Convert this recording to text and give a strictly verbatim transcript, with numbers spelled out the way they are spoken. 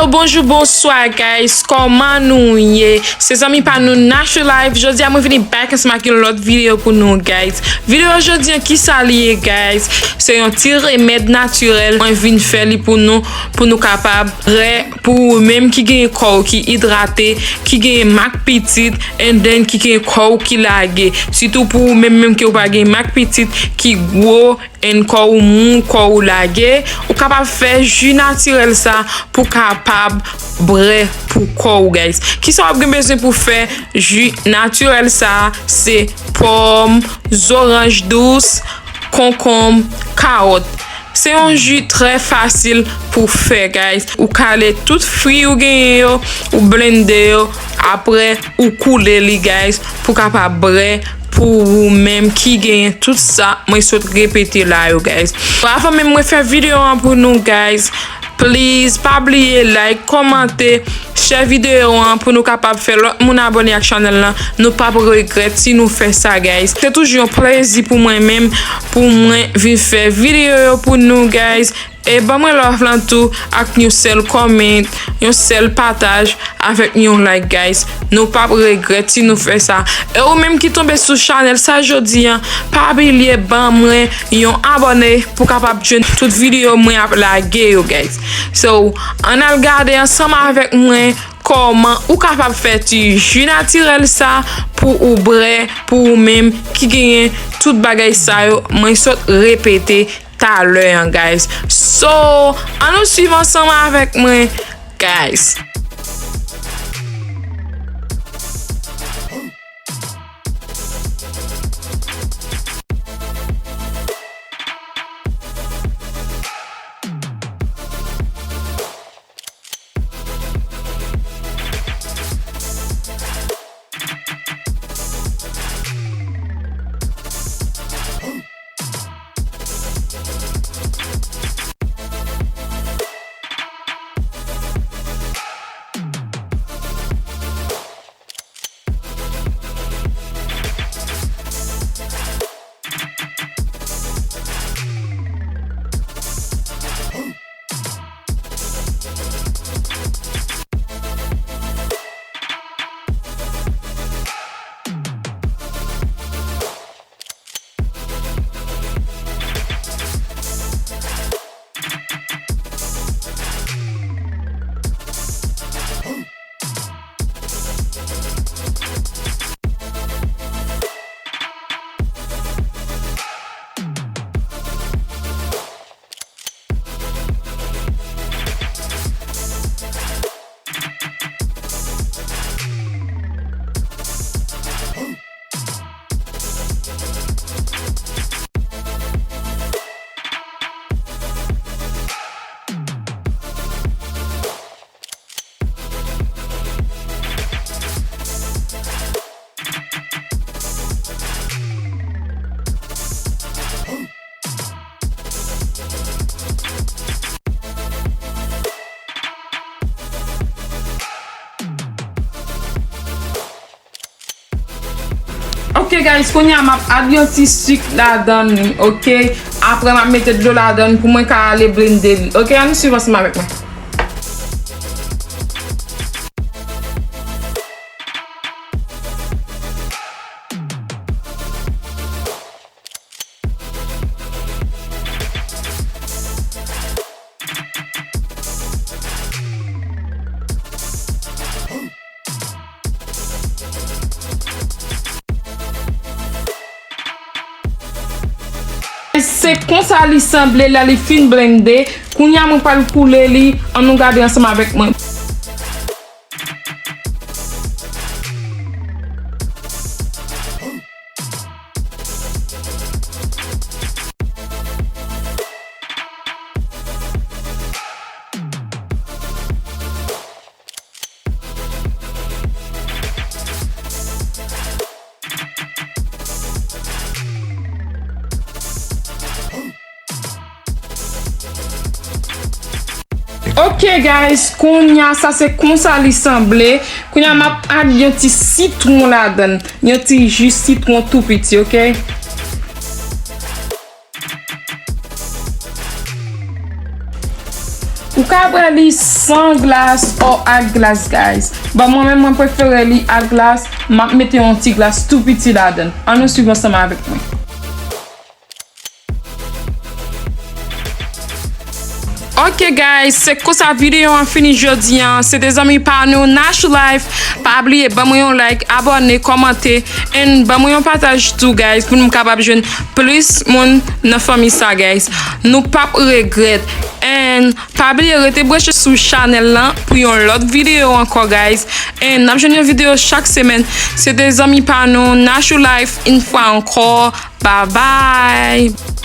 Bonjou, bonswa, guys. Kòman nou ye? Se zanmi pa nou, Nasha Life. Jodi a, mwen vini back ansanm ak yon lòt videyo pou nou, guys. Videyo jodi an, kisa li ye, guys? Se yon ti remèd natirèl. Mwen vin fè li pou nou, pou nou kapab prè pou ou menm ki gen kò w ki idrate, ki gen mak pitit, and then ki gen kò w ki lage. Sitou pou ou menm, menm ke w pa gen mak pitit, ki gwo, and kò w mou, kò w lage, ou kapab fè ji natirèl sa pou kapab bwè pou kò w, guys. Kisa w ap gen bezwen pou fè ji natirèl sa? Se pòm, zoranj dous, konkonm, kawòt. Se yon ji trè fasil pou fè, guys. Ou kale tout fwi ou genyen yo, ou blende yo, apre ou koule li, guys, pou kapab bwè pou ou menm ki genyen tout sa mwen sot repete la yo, guys. Avan menm mwen fè videyo an pou nou, guys, please, pa bliye like, kòmante, share videyo an pou nou kapab fè lòt moun abòne ak chanèl lan. Nou p ap regrèt si nou fè sa, guys. Se toujou yon plezi pou mwen menm, pou mwen vin fè videyo yo pou nou, guys. E ban mwen love lan tou ak yon sèl comment, yon sèl pataj avèk yon like, guys. Nou p ap regrèt si nou fè sa. E ou menm ki tonbe sou chanèl sa jodi an, pa bliye ban mwen yon abòne pou kapab jwenn tout videyo mwen ap lage yo, guys. So, ann al gade ansanm avèk mwen kòman ou kapab fè ti ji natirèl sa pou ou bwè, pou ou menm ki genyen tout bagay sa yo mwen sot repete talè an, guys. So, ann nou swiv ansanm avèk mwen, guys. Ok, guys, kounye a m ap add yon ti sik ladan li, ok? Apre, m ap mete dlo ladan pou mwen ka ale blende li. Ok, ann swiv ansanm avèk mwen. Se konsa li sanble lè li fin blende. Kounye a mwen pral koule li. Ann nou gade ansanm avèk mwen. Ok, guys, kounye a sa se konsa li sanble. Kounye a m ap add yon ti sitwon ladan l, yon ti ji sitwon tou piti, ok? Ou ka bwè li san glas or ak glas, guys. Bon, mwen menm, mwen prefere li ak glas. M ap mete yon ti glas tou piti ladan. Ann nou swiv ansanm avèk mwen. Ok guys, se konsa videyo an fini jodi an. Se te zanmi pa nou Nash Life. Pa bliye ban mwen yon like, abòne, kòmante, and ban mwen yon pataj tou guys, pou nou kapab jwenn plis moun nan fanmi sa guys. Nou pap regrèt. And pa bliye rete branche sou chanèl lan pou yon lòt videyo ankò guys. And n ap jwenn yon videyo chak semèn. Se te zanmi pa nou Nash Life, yon fwa ankò. Bye bye.